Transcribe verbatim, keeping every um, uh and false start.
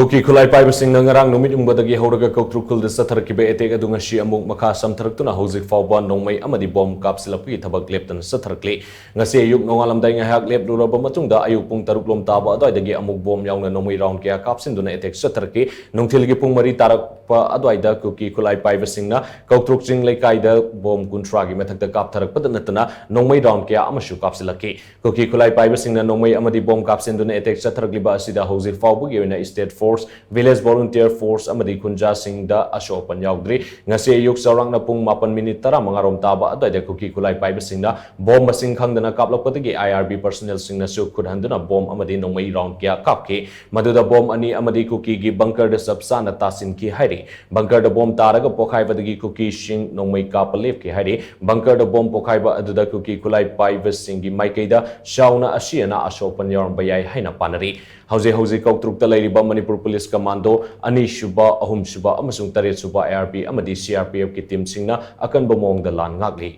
ꯀꯨꯀꯤ ꯈꯨꯠꯂꯥꯏ ꯄꯥꯏꯕꯁꯤꯡꯅ ꯉꯔꯥꯡ ꯅꯨꯃꯤꯠ ꯌꯨꯡꯕꯗꯒꯤ ꯍꯧꯔꯒ ꯀꯧꯇ꯭ꯔꯨꯛ ꯈꯨꯜꯗ ꯆꯠꯊꯔꯛꯈꯤꯕ ꯑꯦꯇꯦꯛ ꯑꯗꯨ ꯉꯁꯤ ꯑꯃꯨꯛ ꯃꯈꯥ ꯁꯝꯊꯔꯛꯇꯨꯅ ꯍꯧꯖꯤꯛ ꯐꯥꯎꯕ ꯅꯣꯡꯃꯩ ꯑꯃꯗꯤ ꯕꯣꯝ ꯀꯥꯞꯁꯤꯜꯂꯛꯄꯒꯤ ꯊꯕꯛ ꯂꯦꯞꯇꯅ ꯆꯠꯊꯔꯛꯂꯤ꯫ ꯉꯁꯤ ꯑꯌꯨꯛ ꯅꯣꯡꯉꯥꯜꯂꯝꯗꯥꯏ ꯉꯥꯏꯍꯥꯛ ꯂꯦꯞꯂꯨꯔꯕ ꯃꯇꯨꯡꯗ ꯑꯌꯨꯛ ꯄꯨꯡ ꯇꯔꯨꯛ ꯂꯣꯝ ꯇꯥꯕ ꯑꯗꯨꯋꯥꯏꯗꯒꯤ ꯑꯃꯨꯛ ꯕꯣꯝ ꯌꯥꯎꯅ ꯅꯣꯡꯃꯩ ꯔꯥꯎꯟ ꯀꯌꯥ ꯀꯥꯞꯁꯤꯟꯗꯨꯅ ꯑꯦꯇꯦꯛ ꯆꯠꯊꯔꯛꯈꯤ꯫ ꯅꯨꯡꯊꯤꯜꯒꯤ ꯄꯨꯡ ꯃꯔꯤ ꯇꯥꯔꯛꯄ ꯑꯗꯨꯋꯥꯏꯗ ꯀꯨꯀꯤ ꯈꯨꯠꯂꯥꯏ ꯄꯥꯏꯕꯁꯤꯡꯅ ꯀꯧꯇ꯭ꯔꯨꯛ ꯆꯤꯡ ꯂꯩꯀꯥꯏꯗ ꯕꯣꯝ ꯀꯨꯟꯊ꯭ꯔꯥꯒꯤ ꯃꯊꯛꯇ ꯀꯥꯞꯊꯔꯛꯄꯗ ꯅꯠꯇꯅ ꯅꯣꯡꯃꯩ ꯔꯥꯎꯟ ꯀꯌꯥ ꯑꯃꯁꯨ ꯀꯥꯞꯁꯤꯜꯂꯛꯈꯤ꯫ ꯀꯨꯀꯤ ꯈꯨꯠꯂꯥꯏ ꯄꯥꯏꯕꯁꯤꯡꯅ ꯅꯣꯡꯃꯩ ꯑꯃꯗꯤ ꯕꯣꯝ ꯀꯥꯞꯁꯤꯟꯗꯨꯅ ꯑꯦꯇꯦꯛ ꯆꯠꯊꯔꯛꯂꯤꯕ ꯑꯁꯤꯗ ꯍꯧꯖꯤꯛ ꯐꯥꯎꯕꯒꯤ ꯑꯣꯏꯅ state force, village volunteer force ꯑꯃꯗꯤ ꯈꯨꯟꯖꯥꯁꯤꯡꯗ ꯑꯁꯣꯛ ꯑꯄꯟ ꯌꯥꯎꯗ꯭ꯔꯤ꯫ ꯉꯁꯤ ꯑꯌꯨꯛ ꯆꯥꯎꯔꯥꯛꯅ ꯄꯨꯡ ꯃꯥꯄꯟ ꯃꯤꯅꯤꯠ ꯇꯔꯥꯃꯉꯥ ꯔꯣꯝ ꯇꯥꯕ ꯑꯗꯨꯋꯥꯏꯗ ꯀꯨꯀꯤ ꯈꯨꯠꯂꯥꯏ ꯄꯥꯏꯕꯁꯤꯡꯅ ꯕꯣꯝ ꯃꯁꯤꯡ ꯈꯪꯗꯅ ꯀꯥꯞꯂꯛꯄꯗꯒꯤ ꯑꯥꯏ ꯑꯥꯔ ꯕꯤ ꯄꯔꯁꯣꯅꯦꯜꯁꯤꯡꯅꯁꯨ ꯈꯨꯠ ꯍꯟꯗꯨꯅ ꯕꯣꯝ ꯑꯃꯗꯤ ꯅꯣꯡꯃꯩ ꯔꯥꯎꯟ ꯀꯌꯥ ꯀꯥꯞꯈꯤ꯫ ꯃꯗꯨꯗ ꯕꯣꯝ ꯑꯅꯤ ꯑꯃꯗꯤ ꯀꯨꯀꯤꯒꯤ ꯕꯪꯀꯔꯗ ꯆꯞ ꯆꯥꯅ ꯇꯥꯁꯤꯟꯈꯤ ꯍꯥꯏꯔꯤ꯫ ꯕꯪꯀꯔꯗ ꯕꯣꯝ ꯇꯥꯔꯒ ꯄꯣꯈꯥꯏꯕꯗꯒꯤ ꯀꯨꯀꯤꯁꯤꯡ ꯅꯣꯡꯃꯩ ꯀꯥꯞꯄ ꯂꯦꯞꯈꯤ ꯍꯥꯏꯔꯤ꯫ ꯕꯪꯀꯔꯗ ꯕꯣꯝ ꯄꯣꯈꯥꯏꯕ ꯑꯗꯨꯗ ꯀꯨꯀꯤ ꯈꯨꯠꯂꯥꯏ ꯄꯥꯏꯕꯁꯤꯡꯒꯤ ꯃꯥꯏꯀꯩꯗ ꯆꯥꯎꯅ ꯑꯁꯤ ꯑꯅꯥ ꯑꯁꯣꯛ ꯑꯄꯟ ꯌꯥꯎꯔꯝꯕ ꯌꯥꯏ ꯍꯥꯏꯅ ꯄꯥꯅꯔꯤ꯫ ꯍꯧꯖꯤꯛ ꯍꯧꯖꯤꯛ ꯀꯧꯇ꯭ꯔꯨꯛꯇ ꯂꯩꯔꯤꯕ ꯃꯅꯤꯄꯨꯔ ꯄꯨꯂꯤꯁ ꯀꯃꯥꯟꯗꯣ ꯑꯅꯤꯁꯨꯕ, ꯑꯍꯨꯝꯁꯨꯕ ꯑꯃꯁꯨꯡ ꯇꯔꯦꯠꯁꯨꯕ ꯑꯥꯏ ꯑꯥꯔ ꯕꯤ ꯑꯃꯗꯤ ꯁꯤ ꯑꯥꯔ ꯄꯤ ꯑꯦꯐꯀꯤ ꯇꯤꯝꯁꯤꯡꯅ ꯑꯀꯟꯕ ꯃꯑꯣꯡꯗ ꯂꯥꯟ ꯉꯥꯛꯂꯤ꯫